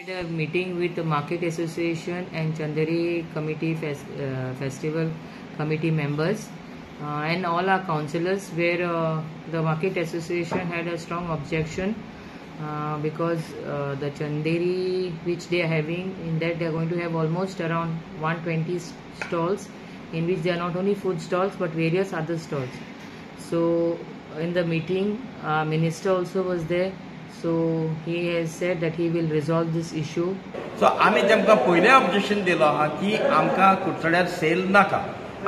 A meeting with the market association and Chanderi committee festival committee members and all our councillors, where the market association had a strong objection because the Chanderi which they are having, in that they are going to have almost around 120 stalls, in which there are not only food stalls but various other stalls. So in the meeting, minister also was there. So he has said that he will resolve this issue. So आमी तेमकां पयलें objection दिलो आहा की आमकां कुडचड्यार sale नाका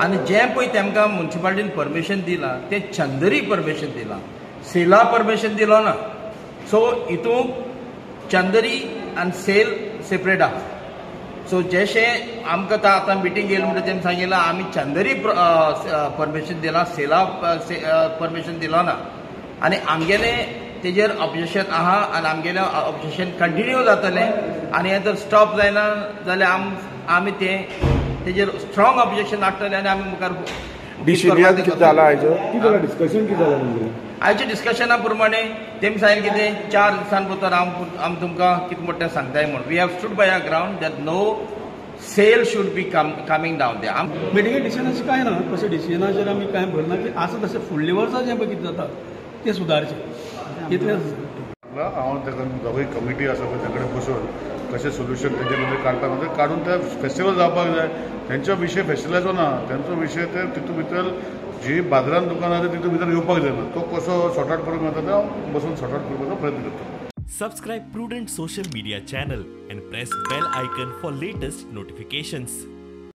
आनी जें पळय तेमकां मुन्सिपालिटीन परमिशन दिलां तें चंदरी परमिशन दिलां, सेला परमिशन दिलो ना. सो हितूंत चंदरी आनी सेल सेपरेट आहा. सो जशें आमकां आतां मिटींग येयली म्हणटा तेमी सांगिलां आमी चंदरी परमिशन दिलां, सेला परमिशन दिलो ना आनी आमगेलें तेजेर ऑब्जेक्शन आहा आनी आमगेलें ऑब्जेक्शन कंटिन्यू जातलें आनी हें जर स्टॉप जायना जाल्यार आमी तें तेजेर स्ट्रॉंग ऑब्जेक्शन हाडटले आनी आमी मुखार. डिसिजन कितें जाला आयचो? कितें जाला डिस्कशन? कितें जाला आयच्या डिस्कशना प्रमाणे तेमी सांगलें कितें 4 दिसां भितर आमी तुमकां कितें म्हणटा तें सांगताय म्हूण. We have stood by our ground that no sale should be coming down there. मिटिंगे डिसिजनाचें कांय ना, तशें डिसिजनाचेर आमी कांय भरना की आसा तशें फुडल्या वर्सा जें पळय कितें जाता तें सुदारचें इतलें. हांव ताका दोगूय कमिटी आसा पळय तांचे कडेन बसून कशें सोल्युशन तेंचे भितर काडपाक जाय, काडून ते फेस्टिवल जावपाक जाय. तेंचो विशय फेस्टिवलाचो ना, तेंचो विशय ते तितून भितर जी बाजारान दुकानां आसा तितून भितर येवपाक जायना, तो कसो सॉर्ट आउट करूंक मेळटा तो हांव बसून सॉर्ट आउट करपाचो प्रयत्न करता. Subscribe Prudent social media channel and press bell icon for latest notifications.